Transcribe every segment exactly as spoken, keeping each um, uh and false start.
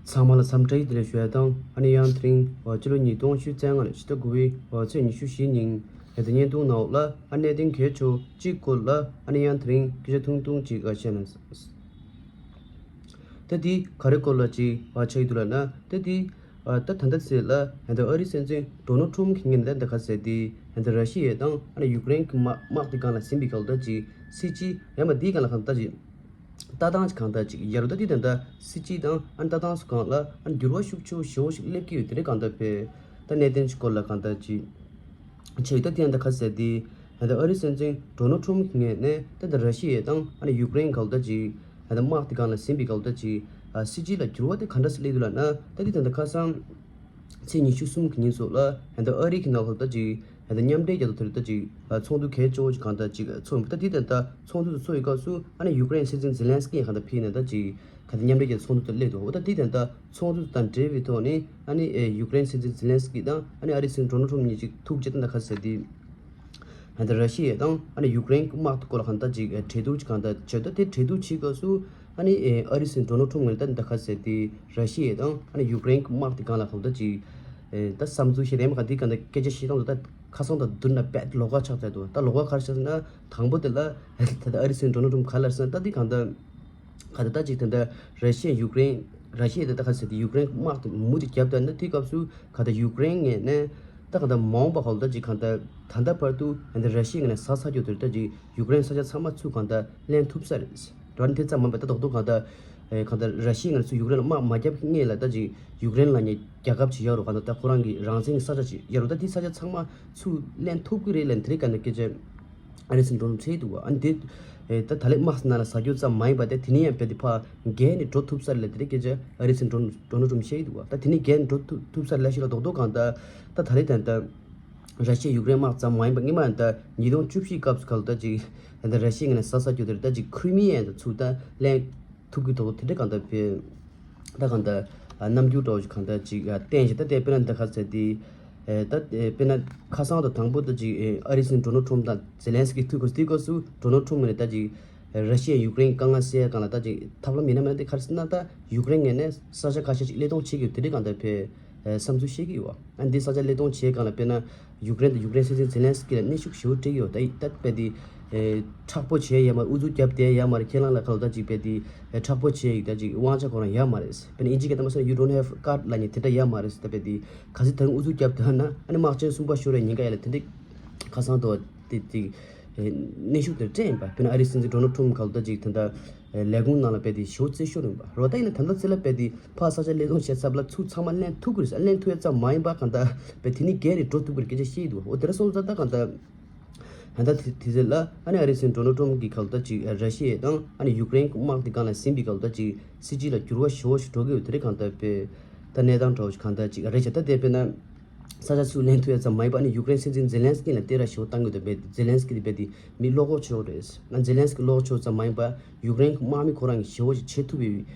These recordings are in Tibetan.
ཚང་མ་ལ་འཚམས་འདྲི་བདེ་ལེགས་ཞུ་ཡ་དང་། ཨ་ནི་ཡང་དེ་རིང་ཕྱི་ལོ་ཉིས་སྟོང་ཉི་ཤུ་རྩ་ལྔ་ཕྱི་ཟླ་དགུ་པའི་ཚེས་ཉི་ཤུ་བཞི་ཉིན་ད་ལྟ་བརྙན་ཐུང་ནང་ལ་ཨ་གནད་དོན་གལ་ཆེ་བ་གཅིག་སྐོར་ལ་ཨ་ནི་ཡང་དེ་རིང་སྐད་ཆ་ཐུང་ཐུང་ཅིག་བཤད་ན། ད་དེ་ག་རེ་སྐོར་ལ་ཅིག་ཆགས་ཀྱི་འདུག་ལབ་ན། ད་དེ་ད་ད་ལྟ་ཚེ་ལ་ད་ཨ་རིའི་སྲིད་འཛིན་ཌོ་ནལ་ཊམ་གྱི་ངོས་ནས་ད་ད་ག་ཟེར་དེ་ད་ད་ར་ཤི་ཡ་དང་ཨ་ནི་ཡུཀ་རེན་གྱི་དམག་དམག་དེ་སྒང་ལ་ཟིན་པའི་སྐབས་ད་ཅིག་སྲིད་སྤྱི་ཡང་མ་དེའི་སྒང་ལ་གང་ད་ཅིག་ལྟ་སྟངས་ཅིག་གང་ལྟར་ཅིག་ཡ་རུ་ད་དེ་ད་ལྟ་སྲིད་སྤྱི་དང་ཨ་ནི་ལྟ་སྟངས་སུ་གང་ལ་ཨ་ནི་འགྱུར་བ་ཤུགས་ཆེ་བོ་ཞེ་བོ་ཞིག་སླེབས་ཀྱི་ཡོད། དེ་རེད་གང་ལྟར་བས་ད་གནད་དོན་ཅིག་སྐོར་ལ་གང་ལྟར་ཅིག་ཆེ་ཡོད། ད་དེ་ད་ལྟ་ག་ཟེར་དེ་ད་ལྟ་ཨ་རིའི་སྲིད་འཛིན་ཌོ་ནལ་ཊམ་གྱི་ངོས་ནས་ད་ལྟ་ར་ཤི་ཡ་དང་ཨ་ནི་ཡུཀ་རེན་གང་ལྟར་ཅིག་ད་ལྟ་དམག་དེ་སྒང་ལ་ཟིན་པའི་སྐབས་ད་ཅིག་ཨ་སྲིད་སྤྱི་ལ་འགྱུར་བ་དེ་ག་འདྲ་ཞིག་སླེབས་འདུག་ལབ་ན། ད་དེ་ད་ལྟ་ཁ་སང་ཚེས་ཉི་ཤུ་གསུམ་གྱི་ཉིན་སོགས་ལ་ད་ལྟ་ཨ་རི་གི་ནང་ལོགས་ད་ཅིག་ད་ལྟ་མཉམ་འབྲེལ་རྒྱལ་ཚོགས་དེར་ད་ཅིག་ཨ་ཚོགས་འདུ་གལ་ཆེ་བོ་ཅིག་གང་ལྟར་ཅིག་ཚོགས། ད་དེ་ད་ལྟ་ཚོགས་འདུ་དེ་ཚོགས་པའི་སྐབས་སུ་ཨ་ནི་ཡུཀ་རེན་སྲིད་འཛིན་ཛེ་ལན་སི་ཀི་གང་ལྟར་ཕེབས་ནས་ད་ཅིག་ག་ད་མཉམ་འབྲེལ་རྒྱལ་ཚོགས་ཚོགས་འདུ་དེར་སླེབས་འདུག་འོ་ད་དེ་ད་ལྟ་ཚོགས་འདུ་དང་འབྲེལ་བའི་ཐོག་ནས་ཨ་ནི་ཨེ་ཡུཀ་རེན་སྲིད་འཛིན་ཛེ་ལན་སི་ཀི་དང་ཨ་ནི་ཨ་རིའི་སྲིད་འཛིན་ཌོ་ནལ་ཊམ་གཉིས་ཅིག་ཐུག་བྱས་ད་ད་ག་ཟེར་དེ་ད་ལྟ་ར་ཤི་ཡ་དང་ཨ་ནི་ཡུཀ་རེན་དམག་དེ་སྐོར་ལ་གང་ལྟར་ཅིག་གྲོས་བསྡུར་ཅིག་གང་ལྟར་བྱས། ད་དེ་གྲོས་བསྡུར་བྱེད་སྐབས་སུ་ཨ་ནི་ཨེ་ཨ་རིའི་སྲིད་འཛིན་ཌོ་ནལ་ཊམ་ངོས་ནས་ད་ད་ག་ཟེར་དེ་ར་ཤི་ཡ་དང་ཨ་ནི་ཡུཀ་རེན་དམག་དེ་སྒང་ལ་གང་ལྟར་ཅིག་ཨེ་ད་བསམ་ཚུལ་བཤད་དེ་མ་ག་དེ་གང་ལྟར་སྐད་ཆ་བཤད་སྟངས་དེ་ད་ཁ་སང་དང་བསྡུར་ན་དཔེ་ལོགས་ཀ་ཆགས་ཚར་འདུག་ད་ལོགས་ཀ་ག་རེ་ཆགས་ཟེར་ན། དང་པོ་དེ་ལ་ད་ལྟ་ཨ་རིའི་སྲིད་འཛིན་ཌོ་ནལ་ཊམ་ག་ལབ་ཟེར་ན། ད་དེ་གང་ལྟར་ག་ད་ད་ཅིག་ད་ལྟ་ར་ཤི་ཡ་ཡུཀ་རེན་ར་ཤི་ཡ་ད་ད་ག་ཟེར་དེ་ཡུཀ་རེན་དམག་དེ་མུ་མཐུད་རྒྱབ་ད་ན། དེའི་སྐབས་སུ་ག་ད་ཡུཀ་རེན་ངོས་ནས་ད་ག་ད་མ་འོངས་པ་གང་ལྟར་ཅིག་གང་ལྟར་ད་ལྟ་བར་དུ་ད་ལྟ་ར་ཤི་ཡ་ངོས་ནས་ཟ་ཚར་རྒྱུ་དེ་ད་ཅིག་ཡུཀ་རེན་ས་ཆ་ཚང་མ་ཚུར་གང་ལྟར་ལེན་ཐུབ་ས་རེད། དོན་དེ་ཙམ་མིན་པ་ད་རྡོག་རྡོག་གང་ལྟར་ཨེ་གང་ལྟར་ར་ཤི་ཡ་ངོས་ནས་ཚུར་ཡུཀ་རེན་ལ་དམག་མ་བརྒྱབ་སྔོན་ལ་ད་ཅིག་ཡུཀ་རེན་ལབ་མཁན་རྒྱལ་ཁབ་ཅིག་ཡོད་རེད། གང་ལྟར་ད་ཁོ་རང་གི་རང་བཙན་གྱི་ས་ཆ་ཅིག་ཡོད་རེད། ད་དེ་ས་ཆ་ཚང་མ་ཚུར་ལེན་ཐུབ་ཀྱི་རེད་ལབ་དེ་རིང་ག་ནས་སྐད་ཆ་ཨ་རིའི་སྲིད་འཛིན་ཌོ་ནལ་ཊམ་བཤད་འདུག་བ། ཨ་ནི་དེ་ཨེ་ད་ད་ལན་དམག་སྣ་ལ་ཟ་རྒྱུ་ཙམ་མ་ཡིན་པ་དེ་དེ་ནས་ཡང་རྦད་དེ་ཕར་རྒྱས་ནས་འགྲོ་ཐུབ་ས་རེད་ལབ་དེ་རིང་སྐད་ཆ་ཨ་རིའི་སྲིད་འཛིན་ཌོ་ནལ་ཌོ་ནལ་ཊམ་བཤད་འདུག་བ། ད་དེ་ནས་རྒྱས་ནས་འགྲོ་ཐུབ་ཐུབ་ས་རེད་ལབ་ཞིག་ལ་རྡོག་རྡོག་གང་ལྟར་ད་ད་ལན་ད་ལྟ་ར་ཤི་ཡ་ཡུཀ་རེན་དམག་ཙམ་མ་ཡིན་པ་སྔོན་མ་ད་ཉིས་སྟོང་བཅུ་བཞི་སྐབས་སུ་ག་ལ་ད་ཅིག་ད་ལྟ་ར་ཤི་ཡ་ངོས་ནས་ཟ་ས་རྒྱུ་དེ་ད་ཅིག་ཁི་རི་མི་ཡ་ཡང་ད་ཚུར་ད་ལེན་ཐུབ་ཀྱི་འདུག་དེ་འདྲ་གང་ལྟར་བས་ད་གང་ལྟར་ཨ་རྣམ་འགྱུར་འདྲ་བོ་ཞིག་གང་ལྟར་ཅིག་ཨ་བསྟན་བྱས། ད་དེ་དཔེར་ན་ད་ག་ཟེར་དེ་ཨེ་ད་ཨེ་དཔེར་ན་ཁ་སང་དང་དང་པོ་ད་ཅིག་ཨེ་ཨ་རིའི་སྲིད་འཛིན་ཌོ་ནལ་ཊམ་དང་ཛེ་ལན་སི་ཀི་ཐུག་གོ་དེའི་སྐབས་སུ་ཌོ་ནལ་ཊམ་ངོས་ནས་ད་ཅིག་ཨེ་ར་ཤི་ཡ་ཡུཀ་རེན་དཀའ་ངལ་སེལ་ཡ་སྒང་ལ་ད་ཅིག་ཐབས་ལམ་ཡིན་ན་མིན་ན་དེ་ག་རེ་ཟེར་ན། ད་ཡུཀ་རེན་ངོས་ནས་ས་ཆ་ཁ་ཤས་ཅིག་བློས་གཏོང་བྱེད་ཀྱི་ཡོད། དེ་འདྲ་གང་ལྟར་བས་ཨེ་བསམ་ཚུལ་བཤད་ཀྱི་ཡོད། ཨ་འདི་ས་ཆ་བློས་གཏོང་བྱེད་སྒང་ལ་དཔེར་ན་ཡུཀ་རེན་དང་ཡུཀ་རེན་སྲིད་འཛིན་ཛེ་ལན་སི་ཀི་ལ་གནོན་ཤུགས་ཞེ་པོ་སྤྲད་ཀྱི་ཡོད། ད་ད་དཔེ་དེ་ཨེ་མཁྲེགས་པོ་བྱས་ཡོད་མ་རེད། ཨུ་ཚུགས་རྒྱབ་བསྡད་ཡོད་མ་རེད། ཁྱེད་རང་ལ་ག་ལ་ད་ཅིག་དཔེ་དེ་ཨེ་མཁྲེགས་པོ་བྱས་ཡོད། ད་ཅིག་དབང་ཆ་ཁོ་རང་ཡོད་མ་རེད། དཔེར་ན་ཨིན་ཇི་སྐད་ནང་མ་སོང་ན། You don't have cut ལབ་མཁན་དེ་འདྲ་ཡོད་མ་རེད། ད་དཔེ་དེ་གལ་སྲིད་ད་རུང་ཨུ་ཚུགས་རྒྱབ་བསྡད་ན་ཨ་ནི་དམག་ཆེན་གསུམ་པ་ཤོར་བའི་ཉེན་ཁ་ཡོད་ལབ་དེ་འདྲ་ཁ་སང་དུ་དེ་དེ་ཨེ་གནོན་ཤུགས་དེ་སྤྲད་ཡིན་པ། དཔེར་ན་ཨ་རིའི་སྲིད་འཛིན་ཌོ་ནལ་ཊམ་ག་ལ་ད་ཅིག་ད་ལྟ་ཨེ་ལས་ཁུངས་ནང་ལ་དཔེ་དེ་ཞེ་པོ་རྩེ་ཤོར་ཡིན་པ་རེད་བ། ད་ཡིན་ན་ད་ལྟ་ཚེ་ལ་དཔེ་དེ་ཕར་ས་ཆ་བློས་གཏོང་བྱས་ཚར་ལ་ཚུར་ཚང་མ་ལེན་ཐུབ་ཀྱི་རེད། ལེན་ཐུབ་ཡ་ཙམ་མ་ཡིན་པ་གང་ལྟར་དཔེ་དེ་ནས་བརྒལ་ནས་འགྲོ་ཐུབ་ཀྱི་རེད་སྐད་ཆ་བཤད་ཀྱི་འདུག་འོ་དེ་འདྲ་སོང་ཙང་ད་གང་ལྟར་ད་ལྟ་དེ་དེ་ཚེ་ལ་ཨ་ནི་ཨ་རིའི་སྲིད་འཛིན་ཌོ་ནལ་ཊམ་གྱིས་ག་ལ་ད་ཅིག་ར་ཤི་ཡ་དང་ཨ་ནི་ཡུཀ་རེན་དམག་དེ་སྒང་ལ་ཟིན་པའི་ག་ལ་ད་ཅིག་སྲིད་སྤྱི་ལ་འགྱུར་བ་ཞེ་པོ་ཞིག་འགྲོ་གི་ཡོད། དེ་རིང་གང་ལྟར་དཔེ་ད་གནས་སྟངས་འདྲ་བོ་ཞིག་གང་ལྟར་ཅིག་རེད་བྱས། ད་དེ་དཔེར་ན་ས་ཆ་ཚུར་ལེན་ཐུབ་ཡ་ཙམ་མ་ཡིན་པ་ཨ་ནི་ཡུཀ་རེན་སྲིད་འཛིན་ཛེ་ལན་སི་ཀི་ལ་སྟེར་ར་ཞེ་པོ་བཏང་གི་འདུག་དཔེ་ཛེ་ལན་སི་ཀི་དེ་དཔེ་དེ་མི་བློ་ཁོག་ཆེ་བོ་རེད། ཨ་ཛེ་ལན་སི་ཀི་བློ་ཁོག་ཆེ་བོ་ཙམ་མ་ཡིན་པ་ཡུཀ་རེན་གྱི་དམག་མི་ཁོ་རང་གིས་ཞེ་པོ་ཞིག་བྱེད་ཐུབ་པའི་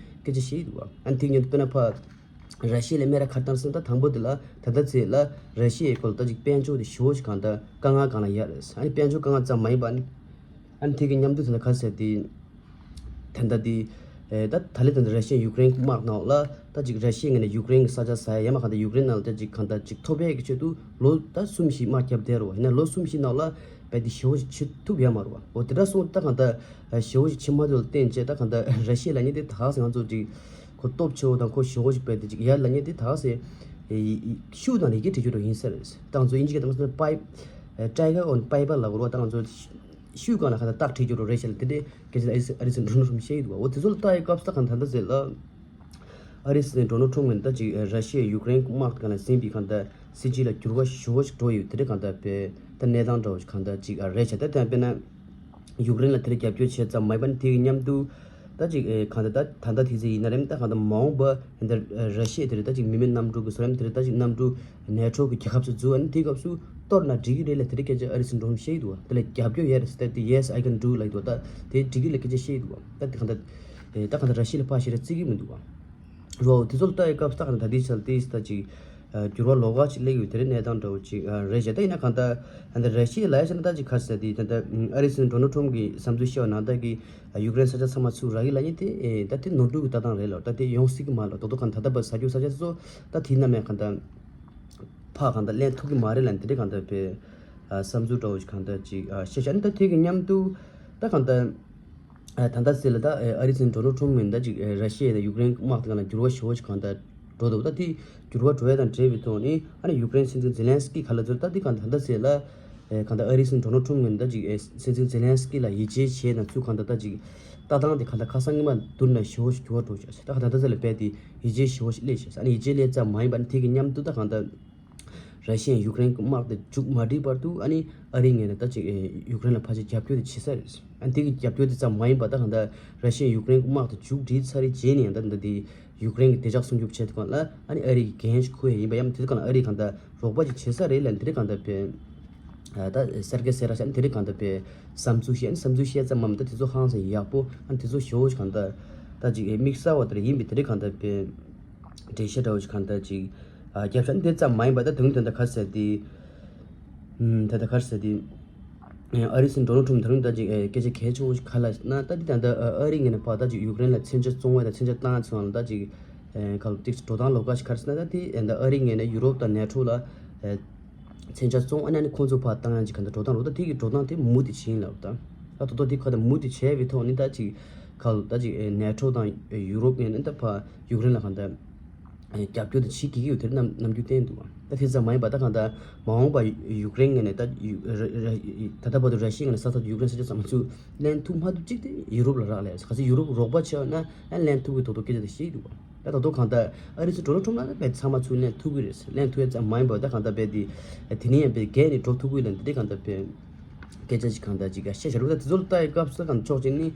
སྐད་ཆ་བཤད་ཀྱི་འདུག་ཨ་ནི་དེ་ཉིན་དཔེར་ན་ཕར་ར་ཤི་ཡ་ལ་སྨད་ར་ག་རེ་བཏང་ཟེར་ན། ད་དང་པོ་དེ་ལ་ད་ལྟ་ཚེ་ལ་ར་ཤི་ཡའི་སྐོར་ལ་ད་ཅིག་དཔལ་འབྱོར་དེ་ཞེ་པོ་ཞིག་གང་ལྟར་དཀའ་ངལ་སྒང་ལ་ཡོད་རེད། ཨ་ནི་དཔལ་འབྱོར་དཀའ་ངལ་ཙམ་མ་ཡིན་པ་ཨ་ནི་ཨ་ནི་དེ་གི་མཉམ་དུ་དེ་ལ་ག་རེ་ཟེར་དེ་ད་ལྟ་དེ་ཨེ་ད་ད་ལན་ད་ལྟ་ར་ཤི་ཡ་ཡུཀ་རེན་དམག་ནང་ལ་ད་ཅིག་ར་ཤི་ཡའི་ངོས་ནས་ཡུཀ་རེན་གྱི་ས་ཆ་ཟ་ཡ་ཡང་མ་གང་ལྟར་ཡུཀ་རེན་ནང་ལ་ད་ཅིག་གང་ལྟར་ཅིག་ཐོབ་ཡས་ཀྱི་ཆེད་དུ་ལོ་ད་གསུམ་བཞི་དམག་རྒྱབ་བསྡད་རེད་བ། ཡིན་ན་ལོ་གསུམ་བཞི་ནང་ལ་དཔེ་དེ་ཞེ་པོ་ཞིག་བྱེད་ཐུབ་ཡོད་མ་རེད་བ། འོ་དེ་འདྲ་སོང་ད་གང་ལྟར་ཞེ་པོ་ཞིག་བྱེད་མ་ཐུབ་ལ་བརྟེན་བྱས་ད་གང་ལྟར་ར་ཤི་ཡ་ལབ་མཁན་དེ་ད་ག་ཟེ་ང་ཚོ་ཅིག་ཁོ་སྟོབས་ཆེ་བོ་དང་ཁོ་ཞེ་པོ་ཞིག་དཔེ་དེ་ཅིག་ཡ་ལབ་མཁན་དེ་ད་ག་ཟེ་ཤུགས་དང་ཡི་གེ་བྲིས་རྒྱུ་རུ་ཡིན་ས་རེད། ད་ང་ཚོ་དབྱིན་ཇི་སྐད་དུ་མ་སོང་ན་པའི་ཊའི་གར་ཨོན་པེ་པར་ལབ་དགོས་རེད་བ། ད་ང་ཚོ་ཤུགས་སྒང་ལ་གང་ལྟར་རྟགས་བྲིས་རྒྱུ་རུ་རེད་ཤག་ལ་དེ་འདྲའི་སྐད་ཆ་ཨ་རི་སི་ཨ་རི་སྲིད་འཛིན་ཌོ་ནལ་ཊམ་བཤད་ཀྱི་འདུག་འོ་དེ་ཚོ་ལ་ལྟ་ཡི་སྐབས་སུ་ད་གང་ད་ལྟ་ཟེར་ལ་ཨ་རི་སྲིད་འཛིན་ཌོ་ནལ་ཊམ་ངོས་ནས་ད་ཅིག་ར་ཤི་ཡའི་ཡུཀ་རེན་དམག་སྒང་ལ་ཟིན་པའི་གང་ལྟར་སྲིད་སྤྱི་ལ་འགྱུར་བ་ཞེ་པོ་ཞིག་འགྲོ་ཡོད། དེ་འདྲ་གང་ལྟར་དཔེ་ད་གནས་སྟངས་འདྲ་བོ་ཞིག་གང་ལྟར་ཅིག་རེད་ཤག་ད་དེ་དཔེར་ན་ཡུཀ་རེན་ལ་དེ་འདྲ་རྒྱབ་སྐྱོར་བྱས་ཙམ་མ་ཡིན་པ་ནི་དེ་གི་མཉམ་དུ་ད་ཅིག་ཨེ་གང་ལྟར་ད་ད་ལྟ་དེ་ཚེ་ཡིན་ན་རེད། ད་གང་ལྟར་མ་འོངས་པ་ད་ར་ཤི་ཡ་དེ་རེད། ད་ཅིག་མི་མེད་གནམ་གྲུ་གི་བཟོ་རིམ་དེ་རེད། ད་ཅིག་གནམ་གྲུ་ནེ་ཊོ་གི་རྒྱལ་ཁབ་ཚོ་འཛུལ་བ་ནི་དེའི་སྐབས་སུ་གཏོར་ན་འགྲིག་གི་རེད་ལབ་དེ་འདྲའི་སྐད་ཆ་ཨ་རི་སྲིད་འཛིན་ཌོ་ནལ་ཊམ་བཤད་ཀྱི་འདུག་བ། དེ་ལ་རྒྱབ་སྐྱོར་ཡོད་རེད་ཟེར་ཏེ་Yes, I can do ལབ་ཀྱི་འདུག་ད་དེ་འགྲིག་གི་ལབ་སྐད་ཆ་བཤད་ཀྱི་འདུག་བ། ད་དེ་གང་ལྟར་ཨེ་ད་གང་ལྟར་ར་ཤི་ཡ་ལ་ཕར་ཞེ་དྲག་བརྩི་གི་མི་འདུག་བ། རོ་དེ་ཚོ་ལ་ལྟ་ཡི་སྐབས་སུ་ད་གང་ལྟར་ད་ལྟའི་ཆར་དེ་ད་ཅིག་ འགྱུར་བ་ལོགས་ཀ་ཅིག་སླེབས་ཡོད་དེ་རེད། གནས་སྟངས་འདྲ་བོ་ཅིག་རེད་ཤག་ད་ཡིན་ན་གང་ལྟར་ད་ལྟ་ར་ཤི་ཡ་ལ་ཡ་ཤ་ན་ད་ཅིག་ག་རེ་ཟེར་དེ་ད་ལྟ་ཨ་རིའི་སྲིད་འཛིན་ཌོ་ནལ་ཊམ་གྱི་བསམ་ཚུལ་བཤད་པ་ནང་ལྟར་གྱི་ཡུཀ་རེན་ས་ཆ་ཚང་མ་ཚུར་རག་གི་ལབ་མཁན་དེ་ད་དེ་ནོར་འཁྲུལ་གྱི་ལྟ་སྟངས་རེད་ལབ། ད་དེ་ཡོང་སྲིད་ཀྱི་མ་རེད་ལབ། ད་དོ་གང་ད་ལྟ་བར་ཟ་རྒྱུ་ས་ཆ་ཚོ་ད་དེ་ནམ་ཡང་གང་ལྟར་ཕར་གང་ལྟར་ལེན་ཐུབ་ཀྱི་མ་རེད་ལབ་དེ་འདྲའི་གང་ལྟར་པའི་བསམ་ཚུལ་འདྲ་བོ་ཞིག་གང་ལྟར་ཅིག་བཤད་བྱ་ནི་ད་དེ་གི་མཉམ་དུ་ད་གང་ལྟར། ད་ལྟ་ཟེར་ལ་ད་ཨ་རིའི་སྲིད་འཛིན་ཌོ་ནལ་ཊམ་ཡིན་ད་ཅིག་ར་ཤི་ཡ་དང་ཡུཀ་རེན་དམག་དེ་གང་ལ་འགྱུར་བ་ཞེ་པོ་ཞིག་གང་ལྟར་འགྲོ་འདུག་ད་དེ་འགྱུར་བ་འགྲོ་ཡ་དང་འབྲེལ་བའི་ཐོག་ནས་ཨ་ནི་ཡུཀ་རེན་སྲིད་འཛིན་ཛེ་ལན་སི་ཀི་ག་ལ་ཚུར་ད་དེ་གང་ལྟར་ད་ལྟ་ཟེར་ལ་གང་ལྟར་ཨ་རིའི་སྲིད་འཛིན་ཌོ་ནལ་ཊམ་ཡིན་ད་ཅིག་སྲིད་འཛིན་ཛེ་ལན་སི་ཀི་ལ་ཡིད་ཆེས་བྱས་ན་ཚུར་གང་ལྟར་ད་ཅིག་ལྟ་སྟངས་དེ་གང་ལྟར་ཁ་སང་ཉི་མ་བསྡུར་ན་ཞེ་པོ་ཞིག་འགྱུར་བ་འགྲོ་ཤག་ད་གང་ལྟར་ད་ཟེར་ལ་རྦད་དེ་ཡིད་ཆེས་ཞེ་པོ་ཞིག་སླེབས་ཤག་ཨ་ནི་ཡིད་ཆེས་སླེབས་ཙམ་མ་ཡིན་པ་ནི་དེ་གི་མཉམ་དུ་ད་གང་ལྟར། ར་ཤི་ཡ་ཡུཀ་རེན་གྱི་དམག་དེ་མཇུག་མ་སྒྲིལ་བར་དུ་ཨ་ནི་ཨ་རིའི་ངོས་ནས་ད་ཅིག་ཡུཀ་རེན་ལ་ཕལ་ཆེར་རྒྱབ་སྐྱོར་དེ་བྱེད་ས་རེད། ཨ་ནི་དེ་གི་རྒྱབ་སྐྱོར་དེ་ཙམ་མ་ཡིན་པ་ད་གང་ལྟར་ར་ཤི་ཡ་ཡུཀ་རེན་གྱི་དམག་དེ་མཇུག་སྒྲིལ་ཚར་རེད་རྗེས་ནས་ཡང་ད་ད་དེ་ཡུཀ་རེན་གྱི་བདེ་འཇགས་སྲུང་སྐྱོབ་བྱེད་དུས་སྒང་ལ་ཨ་ནི་ཨ་རི་གི་འགན་ཞིག་འཁུར་ཡ་ཡིན་པ་ཡང་དེ་གང་ལ་ཨ་རིས་གང་ལྟར་རོགས་པ་ཅིག་བྱེད་ས་རེད་ལབ་དེ་རིགས་གང་ལྟར་བས་ད་སེར་སྐད་སེར་ར་ཤ་ཨ་ནི་དེ་རིགས་གང་ལྟར་བས་བསམ་ཚུལ་བཤད་ཨ་ནི་བསམ་ཚུལ་བཤད་ཙམ་མ་མིན་ད་དེ་ཚོ་ཧང་སང་ཡག་པོ་ཨ་ནི་དེ་ཚོ་ཞེ་པོ་ཞིག་གང་ལྟར་ད་ཅིག་དམིགས་བསལ་བ་དེ་རིགས་ཡིན་པས་དེ་རིགས་གང་ལྟར་བས། འགྲེལ་བཤད་འདྲ་བོ་ཞིག་གང་ལྟར་ཅིག་ཨ་རྒྱབ་ཤ་འདི་ཙམ་མ་ཡིན་པ་ད་དུང་དོན་དག་ག་རེ་ཟེར་དེ། ཨུམ་ད་ལྟ་ག་རེ་ཟེར་དེ། ཨ་རིའི་སྲིད་འཛིན་ཌོ་ནལ་ཊམ་ད་རུང་ད་ཅིག་ཨ་སྐད་ཆ་གལ་ཆེ་བོ་ཞིག་ག་རེ་ལབ་ན་ད་འདི་ད་ལྟ་ཨ་རིའི་ངོས་ནས་ཕར་ད་ཅིག་ཡུཀ་རེན་ལ་མཚོན་ཆ་བཙོང་བ་དང་མཚོན་ཆ་བཏང་ཚུལ་ལ་ད་ཅིག་ཨ་ག་ལ་ཏིག་འགྲོ་སྟངས་ལོགས་ཀ་ཞིག་ག་རེ་ཟེར་ན་ད་དེ་ད་ཨ་རིའི་ངོས་ནས་ཡུ་རོབ་དང་ནེ་ཊོ་ལ་ཨ་མཚོན་ཆ་བཙོང་ཨ་ནི་ཨ་ནི་ཁོང་ཚོ་ཕར་བཏང་ཡ་ཅིག་ག་འདྲ་འགྲོ་སྟངས་རེད། ད་དེ་གི་འགྲོ་སྟངས་དེ་མུ་མཐུད་བྱེད་ཡིན་ལབ་ད། ད་དོ་དོ་དེ་ག་ད་མུ་མཐུད་བྱས་པའི་ཐོག་ནས་ད་ཅིག་ག་ལ་ད་ཅིག་ཨ་ནེ་ཊོ་དང་ཡུ་རོབ་ངོས་ནས་ད་ཕར་ཡུཀ་རེན་ལ་ག་འདྲ། རྒྱབ་སྐྱོར་དེ་བྱེད་དགོས་ཀྱི་ཡོད་དེ་རྣམ་རྣམ་འགྱུར་བསྟན་འདུག་ད་དེ་ཙམ་མ་ཡིན་པ་ད་གང་ལྟར་མ་འོངས་པ་ཡུཀ་རེན་ངོས་ནས་ད་ཡུ་ར་ར་ད་ལྟ་བར་དུ་ར་ཤི་ཡ་ངོས་ནས་ས་ཐོག་ཏུ་ཡུཀ་རེན་ས་ཆ་ཚང་མ་ཚུར་ལེན་ཐུབ་མ་ཐུབ་ཅིག་དེ་ཡུ་རོབ་ལ་རག་ལས་ག་ཚོད་ཡུ་རོབ་རོགས་པ་བྱས་ན་ཡང་ལེན་ཐུབ་ཀྱི་ཐོག་ཏུ་སྐད་ཆ་དེ་བཤད་འདུག་ད་ད་དོ་གང་ལྟར་ཨ་རི་ཚོ་ཌོ་ནལ་ཊམ་ལ་ད་ཚང་མ་ཚུར་ལེན་ཐུབ་ཀྱི་རེད། ལེན་ཐུབ་ཡ་ཙམ་མ་ཡིན་པ་ད་གང་ལྟར་བས་དེ་དེ་ནས་ཡང་བས་བརྒལ་ནས་འགྲོ་ཐུབ་ཀྱི་ལ་འདི་གང་ལྟར་བས། སྐད་ཆ་ཞིག་གང་ལྟར་ཅིག་བཤད་བྱ་རུ་ད་དེ་ཚོ་ལ་ལྟ་ཡི་སྐབས་སུ་གང་ཕྱོགས་གཅིག་ནི།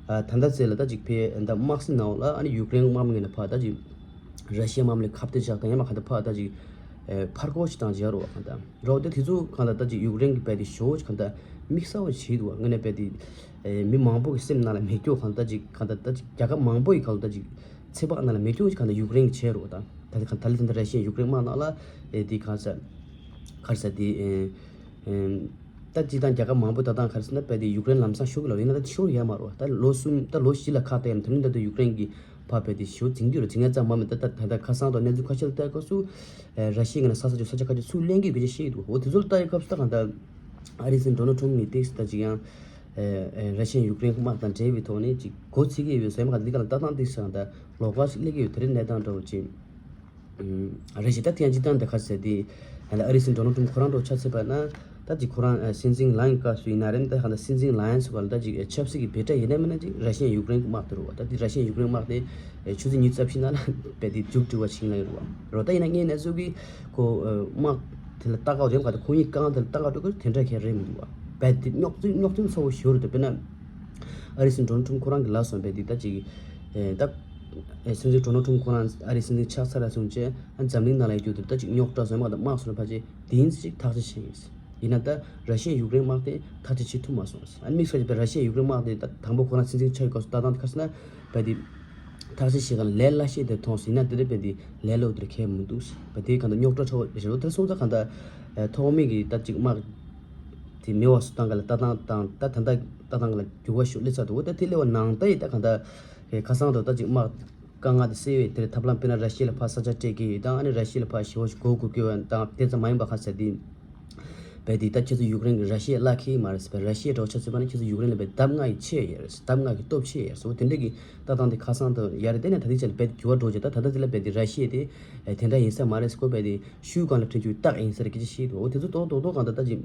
ད་ལྟ་ཚེ་ལ་ད་ཅིག་ཕའི་ད་དམག་སྲིད་ནང་ལ་ཨ་ནི་ཡུཀ་རེན་དམག་མི་ངོས་ནས་ཕར་ད་ཅིག་ར་ཤི་ཡ་དམག་མི་ལ་ཁ་གཏད་བཅག་དང་ཡང་མ་གང་ལྟར་ཕར་ད་ཅིག་ཕར་རྒོལ་ཞིག་བཏང་བྱ་རུ་བ་གང་ལྟར་རོ་དེ་དེ་ཚོ་གང་ལྟར་ད་ཅིག་ཡུཀ་རེན་གྱི་བས་དེ་ཞོ་ཞིག་གང་ལྟར་དམིགས་བསལ་བ་ཞིག་འདུག་བ་ངོས་ནས་བས་དེ་མི་མང་པོ་གི་སེམས་ནང་ལ་མེ་སྒྱོགས་གང་ལྟར་ཅིག་གང་ལྟར་ད་ཅིག་རྒྱལ་ཁབ་མང་པོ་ཡི་གང་ལྟར་ཅིག་ཚེ་དཔག་ནང་ལ་མེ་སྒྱོགས་ཞིག་གང་ལྟར་ཡུཀ་རེན་གྱི་བྱས་རུ་བ་དང་ད་ལྟ་གང་ད་ལྟ་དེ་འདྲ་ར་ཤི་ཡ་ཡུཀ་རེན་དམག་ནང་ལ་དེ་གང་ཟེར་ག་རེ་ཟེར་དེ། ད་སྤྱིར་བཏང་རྒྱལ་ཁབ་མང་པོ་ད་ལྟ་ག་རེ་ཟེར་ན་རྦད་དེ་ཡུཀ་རེན་ལམ་སང་ཤོར་གི་ལབ་ཡིན་ན་ད་ཤོར་ཡ་མ་རེད་བ། ད་ལོ་གསུམ་ད་ལོ་བཞི་ལ་ཁ་གཏད་ཡིན་དེ་རིང་ད་ལྟ་ཡུཀ་རེན་གྱི་ཕར་རྦད་དེ་ཞེ་པོ་འཛིང་གི་རེད། འཛིང་ཡ་ཙམ་མ་མིན་ད་ད་ད་ཁ་སང་དང་གནས་ཚུལ་ཁ་ཤས་ལ་ལྟ་སྐབས་སུ་ར་ཤི་ཡ་ངོས་ནས་ས་ས་ཆ་ས་ཆ་ཁ་ཤས་ཚུར་ལེན་གི་ཡོད་པའི་ཆ་བཤད་ཀྱི་འདུག་འོ་དེ་ཚོ་ལ་ལྟ་ཡི་སྐབས་སུ་ད་གང་ལྟར་ཨ་རིའི་སྲིད་འཛིན་ཌོ་ནལ་ཊམ་གྱིས་ཏིག་ད་ཅིག་ཡང་ར་ཤི་ཡ་ཡུཀ་རེན་དམག་དང་འབྲེལ་བའི་ཐོག་ནས་ཅིག་འགོ་ཚུགས་ཀྱི་ཡོད་ཟེར་མ་ག་འདི་ག་ལ་ལྟ་སྟངས་ཏིག་ད་གང་ལྟར་ལོགས་ཀ་ཞིག་སླེབས་ཀྱི་ཡོད་དེ་རིང་གནས་སྟངས་འདྲ་བོ་ཅིག་རེད་ཤག་ད་ཐེངས་སྤྱིར་བཏང་འདི་ག་ཟེར་དེ་ཡང་ད་ཨ་རིའི་སྲིད་འཛིན་ཌོ་ནལ་ཊམ་ཁོ་རང་འགྲོ་ཆ་ཚེ་བ་ན་ད་ཅིག་ཁོ་རང་སྲིད་འཛིན་ལངས་སྐབས་སུ་ཡིན་ན་རེད་ད་གང་ལྟར་སྲིད་འཛིན་ལངས་སུ་ག་ལ་ད་ཅིག་ཆབ་སྲིད་ཀྱི་བེ་ཏྲ་ཡིན་ན་མིན་ན་ཅིག་ར་ཤི་ཡ་ཡུཀ་རེན་གྱི་དམག་དེ་རུ་བ་ད་དེ་ར་ཤི་ཡ་ཡུཀ་རེན་དམག་དེ་ཆུ་ཚོད་ཉི་ཤུ་རྩ་བཞི་ནང་ལ་རྦད་དེ་མཇུག་སྒྲིལ་བ་ཕྱིན་ལ་ཡོད་རུ་བ་རོ། ད་ཡིན་ན་ངས་ནས་ཚུགས་ཀྱི་ཁོ་དམག་དེ་ལ་ལྟ་ག་རེད་ག་ད་ཁོ་གཉིས་རྐང་དེ་ལ་ལྟ་ག་འགྲོ་གི་དེ་འདྲ་གས་རེད་མི་འདུག་བ། རྦད་དེ་རྙོག་འཛིང་རྙོག་འཛིང་ཚ་བོ་ཞེ་པོ་རེད་ད་དཔེར་ན། ཨ་རིའི་སྲིད་འཛིན་ཌོ་ནལ་ཊམ་ཁོ་རང་གི་ལབ་སོང་བས་འདི་ལྟ་ཅིག་ཨེ་ད་ཨེ་སྲིད་འཛིན་ཌོ་ནལ་ཊམ་ཁོ་རང་ཨ་རིའི་སྲིད་འཛིན་ཆགས་ཚར་ལ་སོང་རྗེས་ཨ་འཛམ་གླིང་ནང་ལ་ཡོད་རྒྱུ་དེ་ལྟ་ཅིག་རྙོག་དྲ་བཟོས་མ་གཏོགས་དམག་སོང་ཕལ་ཆེར་དེ་ཡིན་ཅིག་ཐག་གཅོད་བྱས་ཡིན། ཡིན་ན་ད་ར་ཤི་ཡ་ཡུཀ་རེན་དམག་དེ་ཐག་གཅོད་བྱེད་ཐུབ་མ་སོང་། ཨ་དམིགས་བསལ་གྱི་བས་ར་ཤི་ཡ་ཡུཀ་རེན་དམག་དེ་ད་དང་པོ་ཁོ་རང་སྲིད་འཛིན་ཆགས་ཡོད་སྐབས་སུ་ལྟ་སྟངས་དེ་ག་རེ་ཟེར་ན་བས་དེ་ཐག་གཅོད་བྱེད་ག་ལ་ལས་སླ་ཤོས་དེ་མཐོང་སོང་། ཡིན་ན་དེ་འདྲ་བས་དེ་ལས་སླ་པོ་དེ་གས་མི་འདུག་བས་དེ་གང་ལྟར་རྙོག་དྲ་ཚ་བོ་རེད་ལོ། དེ་སོང་ཙང་གང་ལྟར་ཐོག་མའི་གི་ད་ཅིག་དམག་དེ་མེད་པ་བཟོ་སྟངས་ག་ལ་ལྟ་སྟངས་དང་ད་ད་ལྟ་ལྟ་སྟངས་ག་ལ་འགྱུར་བ་ཤོར་སླེབས་ཚར་འདུག་འོ་ད་དེ་སླེབས་པ་ནང་ལྟ་ཡི་ད་གང་ལྟར་ཁ་སང་དུ་ད་ཅིག་དམག་དཀའ་ངལ་དེ་སེལ་བའི་དེར་ཐབས་ལམ་དཔེར་ན་ར་ཤི་ཡ་ལ་ཕར་ས་ཆ་སྤྲད་ཀྱི་ཡོད་དང་ཨ་ནི་ར་ཤི་ཡ་ལ་ཕར་ཞེ་པོ་ཞིག་མགོ་སྒུར་གྱི་ཡོད་དང་དེ་ཙམ་མ་ཡིན་པ་ག་ཟེར་དེ་བས་དེ་ད་ཁྱེད་ཚོ་ཡུཀ་རེན་གྱི་ར་ཤི་ཡ་བརླག་གི་མ་རེད་ཟེར་བས་ར་ཤི་ཡ་འགྲོ་ཆ་ཟེར་བ་ནི་ཁྱེད་ཚོ་ཡུཀ་རེན་ལ་བས་ལྡབ་ལྔ་ཡི་ཆེ་ཡོད་རེད། ལྡབ་ལྔ་གི་སྟོབས་ཆེ་ཡོད་རེད་ཟེར་བ་དེ་འདྲ་གི་ལྟ་སྟངས་དེ་ཁ་སང་དུ་ཡ་རེད། དེ་ནས་ད་ལྟའི་ཆ་ལ་བས་འགྱུར་བ་འགྲོ་རྗེས་ད་ད་ལྟ་དེ་ལ་བས་དེ་ར་ཤི་ཡ་དེ་དེ་འདྲ་ཡིན་ས་མ་རེད་ཟེར་ཁོ་བས་དེ་ཤུལ་གང་ལ་ཁྲིད་རྒྱུའི་རྟགས་ཡིན་ས་རེད་སྐད་ཆ་བཤད་འདུག་འོ་དེ་ཚོ་རྡོག་རྡོག་རྡོག་གང་ལྟར་ད་ཅིག་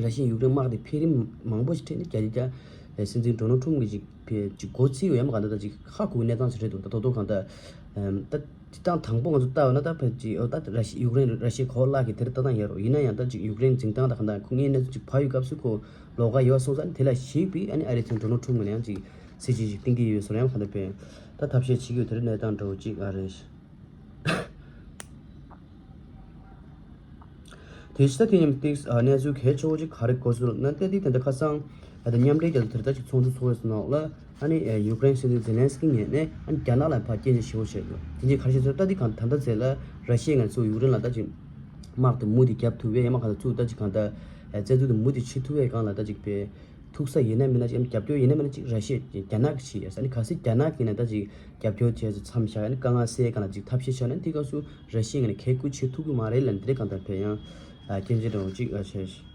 ར་ཤི་ཡ་ཡུཀ་རེན་དམག་དེ་འཕེལ་རིམ་མང་པོ་ཞིག་འཕྲད་ནས་རྒྱ་ཆེ་རྒྱ་སྲིད་འཛིན་ཌོ་ནལ་ཊམ་གྱིས་ཅིག་ཕེ་ཅིག་འགོ་ཚུགས་ཡོད་ཡ་མ་གང་ལྟར་ད་ཅིག་ཧ་གོ་གི་གནས་སྟངས་ཤིག་རེད་འདུག་ད་རྡོག་རྡོག་གང་ལྟར་ཨམ་ད་སྤྱིར་བཏང་དང་པོ་ང་ཚོ་ལྟ་བ་ན་ད་ཕེ་ཅིག་ཨོ་ད་ར་ཤི་ཡ་ཡུཀ་རེན་ར་ཤི་ཡ་གོ་བ་བརླག་གི་དེར་ལྟ་སྟངས་ཡོད་རེད། ཡིན་ན་ཡང་ད་ཅིག་ཡུཀ་རེན་འཛིང་སྟངས་ད་གང་ལྟར་ཁོ་ངའི་གནས་ཚུལ་ཅིག་ཕར་ཡོད་སྐབས་སུ་ཁོ་ལོགས་ཀ་ཡོད་སོང་ཙང་དེ་ལ་གཞིགས་པའི་ཨ་ནི་ཨ་རིའི་སྲིད་འཛིན་ཌོ་ནལ་ཊམ་གྱིས་ཡང་ཅིག་སྲིད་ཇུས་ཅིག་བཏིང་གི་ཡོད་སོང་ཡང་གང་ལྟར་ཕེ་ད་ཐབས་ཤེས་བྱེད་ཀྱི་ཡོད་དེ་རིང་གནས་སྟངས་འདྲ་བོ་ཅིག་ཨ་རེད། དེ་ཕྱི་ད་དེ་ཉིན་ཏིག་ཨ་གནས་ཚུལ་གལ་ཆེ་བོ་ཅིག་ག་རེ་གོ་སོང་ན་ཏེ་ཏིག་དེ་འདྲ་ཁ་སང་ ད་ལྟ་མཉམ་འབྲེལ་རྒྱལ་ཚོགས་དེར་ད་ཅིག་ཚོགས་འདུ་ཚོགས་ཡོད་ཟེར་ནོག་ལ། ཨ་ནི་ཡུཀ་རེན་སྲིད་འཛིན་ཛེ་ལན་སི་ཀི་ངོས་ནས་ཨ་ནི་རྒྱ་ནག་ལ་ཕར་སྐྱོན་བརྗོད་ཞེ་པོ་བྱས་འདུག་དེ་རྗེས་ག་རེ་བྱས་ཟེར་ན། ད་འདི་གང་ད་ལྟ་ཚེ་ལ་ར་ཤི་ཡ་ངོས་ནས་ཚུར་ཡུཀ་རེན་ལ་ད་ཅིག་དམག་དང་མུ་དེ་བརྒྱབ་ཐུབ་པས། ཡང་མ་གང་ད་ཚུར་ད་ཅིག་གང་ད་བཙན་འཛུལ་དང་མུ་དེ་བྱེད་ཐུབ་པའི་སྒང་ལ་ད་ཅིག་པའི་ཐུག་ས་ཡིན་ན་མིན་ན་ཅིག་རྒྱབ་སྐྱོར་ཡིན་ན་མིན་ན་ཅིག་ར་ཤི་ཡ་རྒྱ་ནག་གིས་བྱེད་ཡ་ཟེར། ཨ་ནི་གལ་སྲིད་རྒྱ་ནག་གིས་ན་ད་ཅིག་རྒྱབ་སྐྱོར་བྱས་ཚུར་མཚམས་བཞག་ཨ་ནི་དཀའ་ངལ་སེལ་གང་ལ་ཅིག་ཐབས་ཤེས་བྱས་ན་དེ་སྐབས་སུ་ར་ཤི་ཡ་ངོས་ནས་ཁེ་ཁུར་བྱེད་ཐུབ་ཀྱི་མ་རེད་ལབ་ནས་དེ་རིང་གང་ད་ཕེ་ཡང་སྐྱོན་བརྗོད་འདྲ་བོ་ཅིག་བྱས།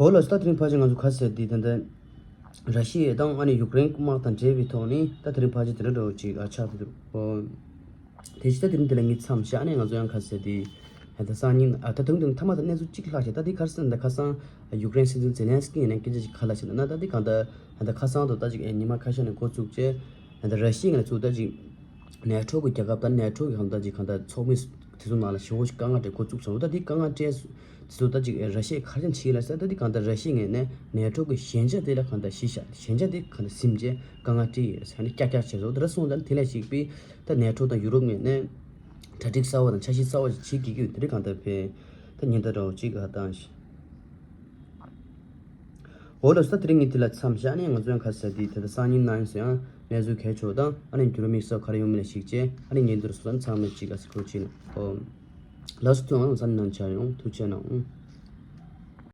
འོ་ལགས་སོ། ད་དེ་རིང་ཕལ་ཆེར་ང་ཚོ་ག་ཟེར་དེ་ད་ལྟ་ར་ཤི་ཡ་དང་ཨ་ནི་ཡུཀ་རེན་དམག་དང་འབྲེལ་བའི་ཐོག་ནས་ད་དེ་རིང་ཕལ་ཆེར་དེ་འདྲ་འདྲ་བོ་ཅིག་ཨ་ཆགས་འདུག་འོ། དེ་བཞིན་ད་དེ་རིང་དེ་ལ་ངས་མཚམས་བཞག་ནས་ང་ཚོ་ཡང་ག་ཟེར་དེ་ད་སང་ཉིན་ཨ་ད་དུང་དུང་མཐའ་མ་ད་གནས་ཚུལ་གཅིག་ལྷག་བྱས། ད་དེ་ག་རེ་ཟེར་ན་ད་ཁ་སང་ཡུཀ་རེན་སྲིད་འཛིན་ཛེ་ལན་སི་ཀི་ཡིན་ན་སྐད་ཆ་ཅིག་ག་ལ་བྱས་ན་ད་དེ་གང་ད་ད་ཁ་སང་དུ་ད་ཅིག་ཉི་མ་ཁ་ཤས་ནས་འགོ་བཙུགས་བྱས། ད་ར་ཤི་ཡ་ངོས་ནས་ཚུར་ད་ཅིག་ནེ་ཊོ་གི་རྒྱལ་ཁབ་དང་ནེ་ཊོ་གི་གང་ད་ཅིག་གང་ད་ཚོགས་མི་དེ་ཚོ་ནང་ལ་ཞེ་པོ་ཞིག་དཀའ་ངལ་འཕྲད་འགོ་བཙུགས་སོང་། ད་དེ་དཀའ་ངལ་འཕྲད་དེ་ཚོ་ད་ཅིག་ར་ཤི་ཡས་ག་རེ་བྱས་ལ་ཟེར། ད་དེ་གང་ལྟར་ར་ཤི་ཡའི་ངོས་ནས་ནེ་ཊོ་གི་ཞན་ཆ་དེ་ལ་གང་ལྟར་གཞི་བཞག་ཞན་ཆ་དེ་གང་ལྟར་ཟིན་བྱས་དཀའ་ངལ་འཕྲད་ཡོད་ཟེར་ནས་ཀྱག་ཀྱག་བྱས་སོང་། དེ་འདྲ་སོང་ཙང་དེ་ལ་གཞིགས་པའི་ད་ནེ་ཊོ་དང་ཡུ་རོབ་ངོས་ནས་གྲ་སྒྲིག་གསར་བ་དང་འཆར་གཞི་གསར་བ་ཞིག་བྱེད་དགོས་ཀྱི་ཡོད། དེ་རིང་གང་ལྟར་ཕེ་ད་ཉིན་ལྟར་འདྲ་བོ་གཅིག་ཨ་བཏང་ཞིག་འོ་ལགས་སོ། ད་དེ་རིང་ངས་དེ་ལ་མཚམས་བཞག་ནས་ང་ཚོ་ཡང་ག་ཟེར་དེ་ད་ལྟ་སང་ཉིན་གནངས་ཉིན་སུ་ཡང་གནས་ཚུལ་གལ་ཆེ་བ་དང་ཨ་ནི་འགྱུར་བ་དམིགས་བསལ་ག་རེ་ཡོང་མིན་ལ་གཞིགས་བྱས་ཨ་ནི་ཉིན་ལྟར་སོ་ཚང་མས་གཅིག་ཨ་སི་ཁོ་ཅིག་ན་འོ། ལགས་སོ། ཐུགས་ཡང་བསམ་གནང་བྱ་ཡོང་། ཐུགས་རྗེ་གནང་།